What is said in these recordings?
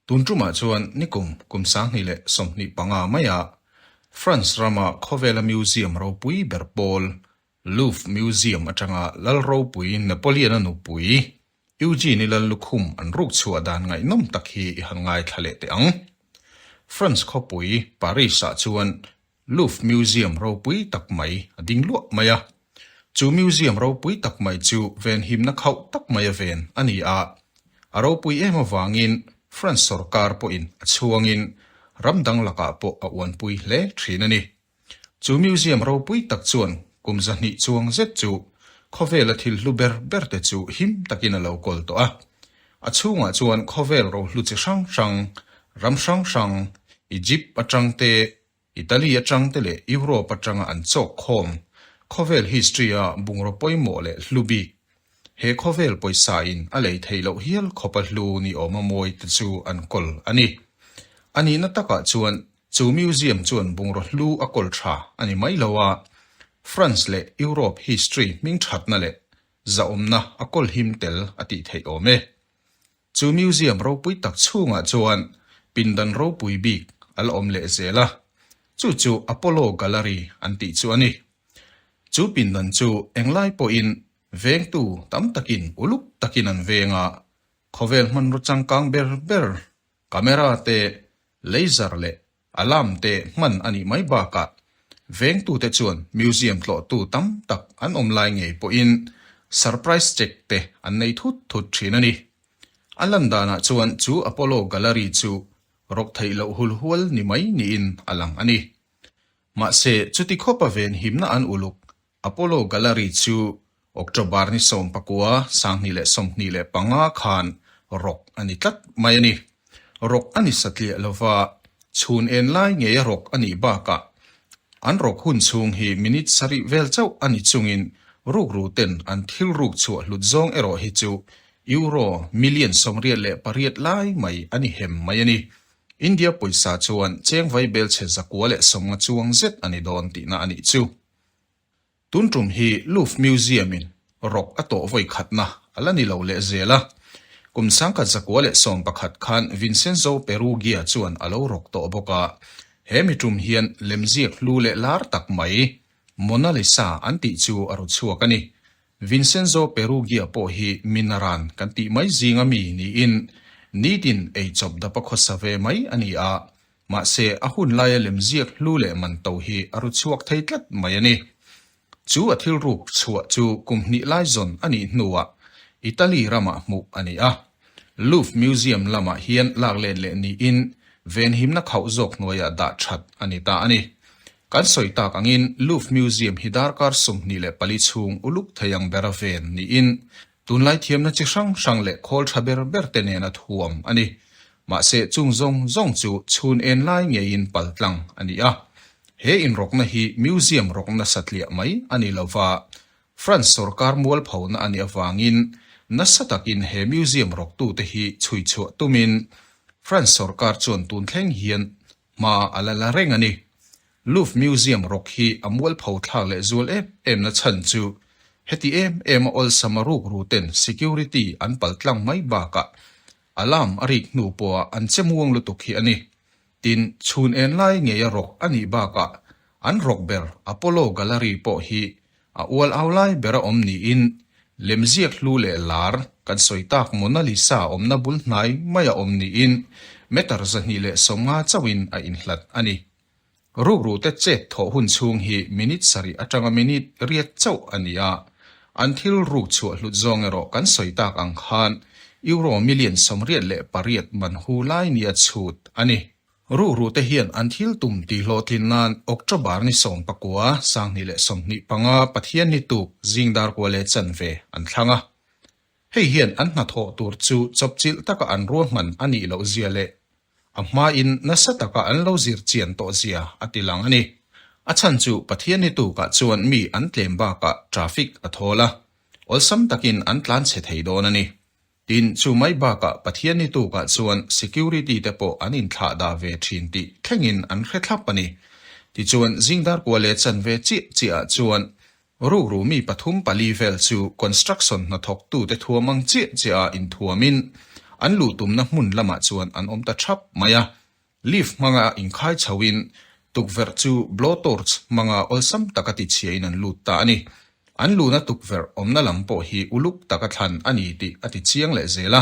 Tun tumah chuan nikum kum 2025 maia France rama khawvela museum ropui ber pawl Louvre Museum atanga lal ropui Napoleon-a nupui Eugene-i lal lukhum an ruk chhuah dan ngaihnawm tak hi i han ngaithla leh teh ang. France khawpui Paris-ah chuan Louvre Museum ropui tak mai a ding luah mai a. Chu museum ropui tak mai chu venhimna khauh tak mai a ven a ni a. A ropui em avangin France sorkar pawhin a chhuangin ram dang lakah pawh a uanpui hle thin a ni. Chu museum ropui tak chuan kum 200 chuang zet chu khawvela thil hlu ber ber te chu him takin a lo kawl tawh a. A chhungah chuan khawvel rohlu chi hrang hrang, ram hrang hrang, Egypt atang te, Italy atang te leh Europe atanga an chawk khawm khawvel history-a bungraw pawimawh leh hlu bik. He khawvel pawisa in a lei theih loh hial khawpa hlu ni awma mawi te chu an kawl a ni. A nihna takah chuan chu museum chuan bungraw hlu a kawl tha a ni mai lo a, France leh Europe history hming thatna leh zahawmna a kawl him tel a tih theih awm e. Chu museum ropui tak chhungah chuan pindan ropui bik a la awm leh zel a, chu chu Apollo Gallery an tih chu a ni. Chu pindan chu englai pawhin vengtu tam takin uluk takin an veng a, khawvel hmanraw changkang ber ber, camera te, laser leh Alarm te hman a nih mai bakah vengtute chuan museum tlawhtu tam tak an awm lai ngei pawhin surprise check te an nei thut thut thin a ni. A lan danah chuan chu Apollo Gallery chu rawk theih loh hulhual ni mai niin a lang a ni. Mahse chuti khawpa venhimna an uluk Apollo Gallery chu October ni 19, 2025 khan rawk a ni tlat mai a ni. Rawk a ni satliah lova, chhun en lai ngeia rawk a nih bakah an rawk hun chhung hi minute sarih vel chauh a ni chungin rukru ten an thil ruk chhuah hlut zawng erawh hi chu Euro million 88 lai mai a ni hem mai a ni. India pawisa chuan cheng vaibel chhe 150 chuang zet a ni dawn tihna a nih chu. Tun tum hi Louvre Museum in rawk a tawh vawi khatna a la ni lo leh zel a. Kum 1911 khan Vincenzo Perugia chuan a lo rawk tawh bawk a. He mi tum hian lemziak hlu leh lar tak mai Mona Lisa an tih chu a ru chhuak a ni. Vincenzo Perugia pawh hi minaran kan tih mai zinga mi niin nitin eichawp dapa khawsa ve mai a ni a. Mahse, a hun laia lemziak hlu leh man to hi a ru chhuak thei tlat mai a ni. Chu a thil ruk chhuah chu kum hnih lai zawn a nih hnuah Italy ramah hmuh a ni a. Louvre Museum lamah hian lak let leh niin venhimna khauh zawk hnuaiah dah that a ni ta a ni. Kan sawi tak angin Louvre Museum hi darkar 24 chhung uluk thei ang bera ven niin Tunlai thiamna chi hrang hrang leh khawl tha ber ber te nen a thuam a ni. Mahse chung zawng zawng chu chhun en lai ngeiin pal tlang a ni a. He inrawkna hi museum rawkna satliah mai a ni lova, France sorkar mualphona a nih avangin nasa takin he museum rawktute hi chhui chhuah tumin France sorkar chuan tun thleng hian hma a la la reng a ni. Louvre Museum rawk hi a mualpho thlak leh zual em em na chhan chu heti em em a awlsam a rukru ten security an pal tlang mai bakah alarm a rik hnu pawha an che muang lutuk hi a ni. Tin, chhun en lai ngei a rawk a nih bakah an rawk ber Apollo Gallery pawh hi A ual au lai ber a awm niin lemziak hlu leh lar kan sawi tak Mona Lisa awmna bul hnai mai a awm niin meter 250 chauhin a inhlat a ni. Rukrute chet thawh hun chhung hi minute sarih atanga minute riat chauh a ni a, an thil ruk chhuah hlut zawng erawh kan sawi tak ang khan Euro million 88 man hu lai nia chhut a ni. Ruhrute hian an thil tum tihhlawhtlin nan October ni 19, 2025 Pathian ni tuk zing dar kua leh chanve an thlang a. Hei hian an hnathawh tur chu chawpchilh taka an ruahman a nih loh zia leh a hmain nasa taka an lo zir chian tawh zia a ti lang a ni. A chhan chu Pathian ni tukah chuan mi an tlem bakah traffic a thawl a, awlsam takin an tlanchhe thei dawn a ni. Tin, chu mai bakah Pathian ni tukah chuan security te pawh an inthlah dah ve thin tih thlengin an hre thlap a ni. Tichuan, zingdar kua leh chanve chiah chiahah chuan rukru mi pathum pali vel chu construction hnathawktute thuam ang chiah chiaha inthuamin. An luh tumna hmun lamah chuan an awm ta thap mai a. Lift hmanga inkhai chhoin tukverh chu blowtorch hmanga awlsam taka tichhiain an lut ta a ni. An luhna tukverh awmna lam pawh hi uluk taka thlan a ni tih a ti chiang leh zel a.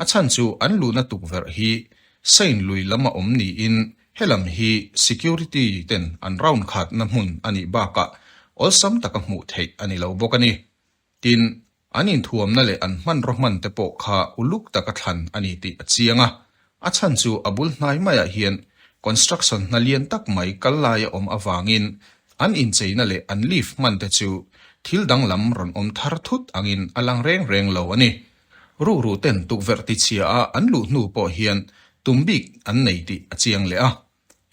A chhan chu an luhna tukverh hi Saint lui lam a awm niin helam hi security ten an round khatna hmun a nih bakah awlsam taka hmuh theih a ni lo bawk a ni. Tin, an inthuamna leh an hmanraw hman te pawh kha uluk taka thlan a ni tih a chiang a. A chhan chu a bul hnai maiah hian construction hna lian tak mai kal lai a awm avangin an incheina leh an lift hman te chu thil danglam rawn awm thar thut angin a lang reng reng lo a ni. Rukru ten tukverh tichhia a an luh hnu pawh hian tum bik an nei tih a chiang leh a.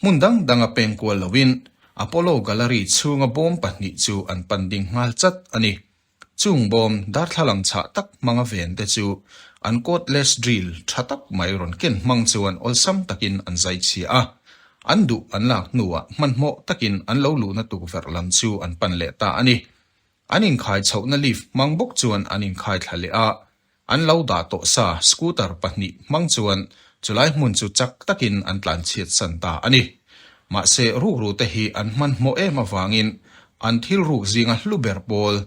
Hmun dang danga peng kual loin Apollo Gallery chhunga bawm pahnih chu an pan ding nghal chat a ni. Chung bawm darthlalang chhah tak hmanga ven te chu an cordless drill tha tak mai rawn ken hmang chuan awlsam takin an zai chhia a. An duh an lak hnuah hmanhmawh takin an lo luhna tukverh lam chu an pan leh ta a ni. An inkhai chhohna lift hmang bawk chuan an inkhai thla leh a, an lo dah tawh sa scooter pahnih hmang chuan chulai hmun chu chak takin an tlanchhiat san ta a ni. Mahse rukru te hi an hmanhmawh em avangin an thil ruk zinga hlu ber pawl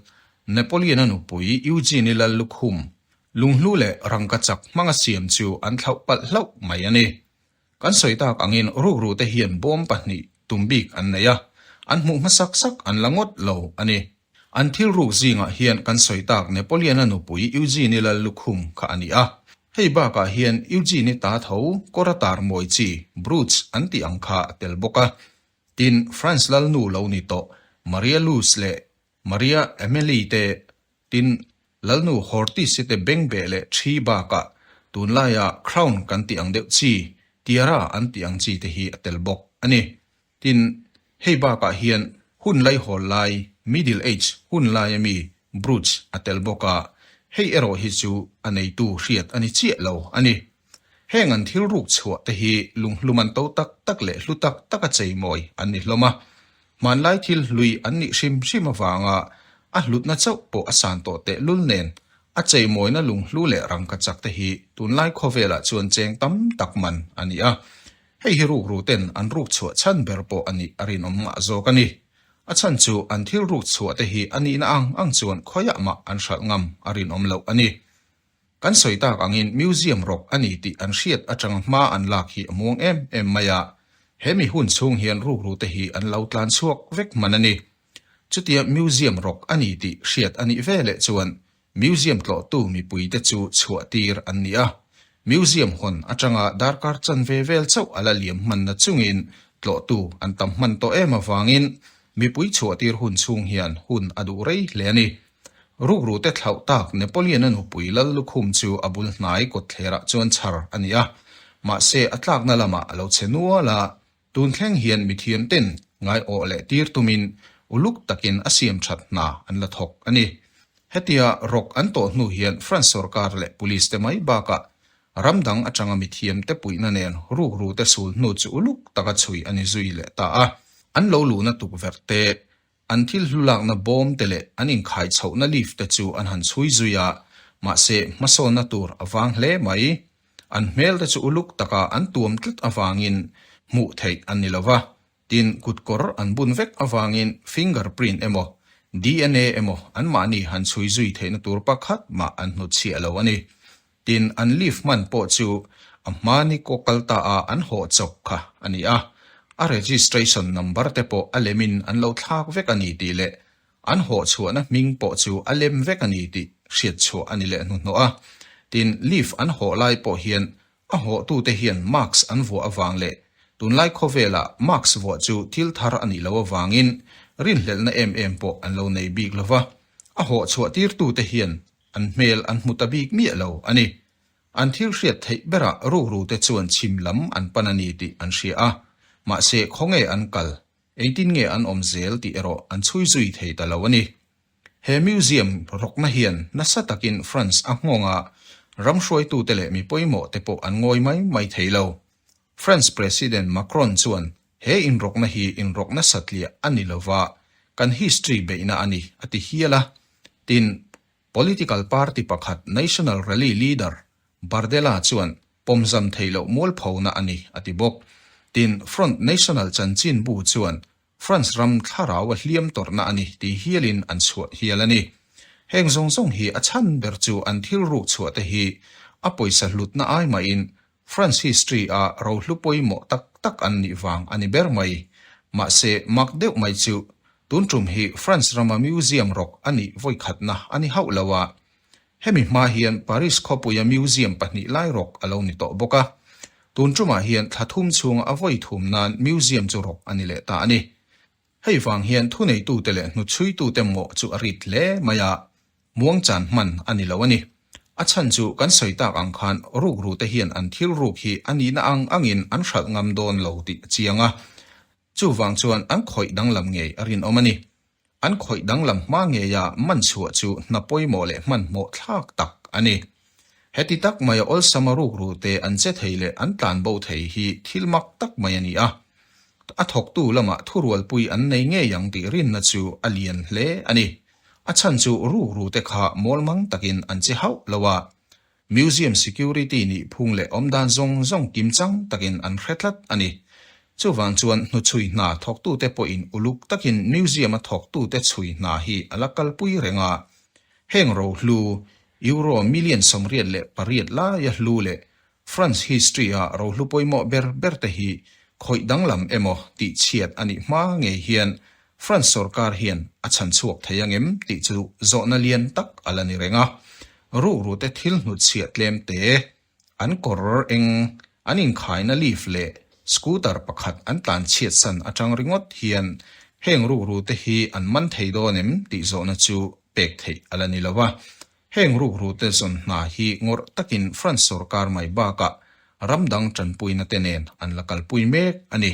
Napoleon-a nupui Eugene-i lal lukhum lunghlu leh rangkachak hmanga siam chu an thlauh palh hlauh mai a ni. Kan sawi tak angin rukru te hian bawm pahnih tum bik an nei a, an hmuh hmasak sak an la ngawt lo a ni. An thil ruk zingah hian kan sawi tak Napoleon-a nupui Eugene-i lal lukhum kha a ni a. Hei bakah hian Eugene-i ta tho kawr a tar mawi chi, brooch, an tih ang kha a tel bawk a. Tin, France lalnu lo ni tawh Maria Louise leh Maria Amelie te Tin, Lalnu Hortisi te bengbeh leh thi bakah tunlaia crown kan tih ang deuh chi, tiara an tih ang chi te hi a tel bawk a ni. Tin, hei bakah hian hun laihawl lai, middle age, hun laia mi brooch a tel bawk a, hei erawh hi chu a neitu hriat a ni chiah lo a ni. Heng an thil ruk chhuah te hi lunghlum an to tak tak leh hlu tak taka cheimawi an ni hlawm a. Hmanlai thil hlui an nih hrim hrim avanga a hlutna chauh pawh a san tawh tehlul nen a cheimawina lunghlu leh rangkachak te hi tunlai khawvelah chuan cheng tam tak man a ni a. Hei hi rukru ten an ruk chhuah chhan ber pawh a nih a rinawm ngah zawk a ni. A chhan chu an thil ruk chhuah te hi a nihna ang ang chuan khawiah mah an hralh ngam a rinawm loh a ni. Kan sawi tak angin museum rawk a ni tih an hriat atanga hma an lak hi a muang em em mai a, he mi hun chhung hian rukru te hi an lo tlan chhuak vek hman a ni. Chutia museum rawk a ni tih hriat a nih ve leh chuan museum tlawhtu mipui te chu chhuah tir an ni a, museum hawn atanga darkar chanve vel chauh a la liam hmanna chungin tlawhtu an tam hman tawh em avangin mipui chhuah tir hun chhung hian hun a duh rei hle a ni. Rukru te thlauh tak Napoleon-a nupui lal lukhum chu a bul hnai kawtthlerah chuan chhar a ni a, mahse a tlakna lamah a lo che nual a, tun thleng hian mithiam ten ngaiawh leh tir tumin uluk takin a siam that hna an la thawk a ni. Hetia rawk an tawh hnu hian France sorkar leh police te mai bakah ram dang atanga mithiam te puihna nen rukru te sul hnu chu uluk taka chhui a ni zui leh ta a, an lo luhna tukverh te An thil hlu lakna bawm te leh an inkhai chhohna lift te chu an han chhui zui a, mahse hmasawnna tur a vang hle mai. An hmel te chu uluk taka an tuam tlat avangin hmuh theih an ni lo va, tin kutkawr an bun vek avangin finger print emaw dna emaw anmahni han chhui zui theihna tur pakhat mah an hnutchhiah lo a ni. Tin, an lift hman pawh chu a hmani kaw kal ta a an hawh chawp kha a ni a, a registration number te pawh a lemin an lo thlak vek a ni tih leh an hawh chhuahna hming pawh chu a lem vek a ni tih hriat chhuah a ni leh hnuhnawh a. Tin, lift an hawh lai pawh hian a hawhtute hian mask an vuah avang leh tunlai khawvelah mask vuah chu thil thar a nih loh avangin rinhlelhna em em pawh an lo nei bik lova, a hawh chhuah tirtute hian An hmel an hmu ta bik miah lo a ni. An thil hriat theih berah rukru te chuan chhim lam an pan a ni tih an hria a, mahse khawnge an kal, engtin nge an awm zel tih erawh an chhui zui thei ta lo a ni. He museum rawkna hian nasa takin France a nghawng a, ram hruaitute leh mi pawimawh te pawh an ngawi mai mai thei lo. France President Macron chuan he inrawkna hi inrawkna satliah a ni lova, kan history beihna a ni a ti hial a. Tin, political party pakhat National Rally leader Bardella chuan pawmzam theih loh mualphona a ni, a ti bawk. Tin, Front National chanchinbu chuan France ram thlarau a hliam tawrhna a ni tih hialin an chhuah hial a ni. Heng zawng zawng hi a chhan ber chu an thil ruk chhuah te hi a pawisa hlutna ai mahin France history a rohlu pawimawh tak tak an nih vang a ni ber mai. Mahse, mak deuh mai chu tun tum hi France rama museum rawk a nih vawikhatna a ni hauh lo a. Hemi hma hian Paris khawpuia museum pahnih lai rawk a lo ni tawh bawk a. Tun tumah hian thla thum chhunga a vawi thum nan museum chu rawk a ni leh ta a ni. Hei vang hian thuneitute leh hnuchhuitute mawh chu a rit hle mai a, muangchan hman a ni lo a ni. A chhan chu kan sawi tak ang khan rukrute hian an thil ruk hi a nihna ang angin an hralh ngam dawn lo tih a chiang a. Chuvang chuan an khawih danglam ngei a rinawm a ni. An khawih danglam hma ngeia man chhuah chu hna pawimawh leh hmanhmawh thlak tak a ni. Heti tak maia awlsama rukrute an che thei leh an tlanbo thei hi thil mak tak mai a ni a. A thawktu lamah thurualpui an nei ngei ang tih rinna chu a lian hle a ni. A chhan chu rukrute kha mawlmang takin an che hauh lo a. Museum security nih phung leh awmdan zawng zawng kimchang takin an hre tlat a ni. Chuvang chuan hnuchhui hna thawktute pawhin uluk takin museum-a thawktute chhui hna hi a la kalpui reng a. Heng rohlu, Euro million 88 laia hlu leh France history-a rohlu pawimawh ber berte hi khawih danglam emaw tih chhiat a nih hma ngei hian France sorkar hian a chhan chhuak thei ang em tih chu zawhna lian tak a la ni reng a. Ruhrute thil hnutchhiah tlem te, an kawr eng, an inkhaina leaf leh scooter pakhat an tlan chhiat san atang ringawt hian heng ruhrute hi an man thei dawn em tih zawhna chu pek theih a la ni lo a. Heng rukrute zawn hna hi ngawrh takin France sorkar mai bakah ram dang tanpuina te nen an la kalpui mek a ni.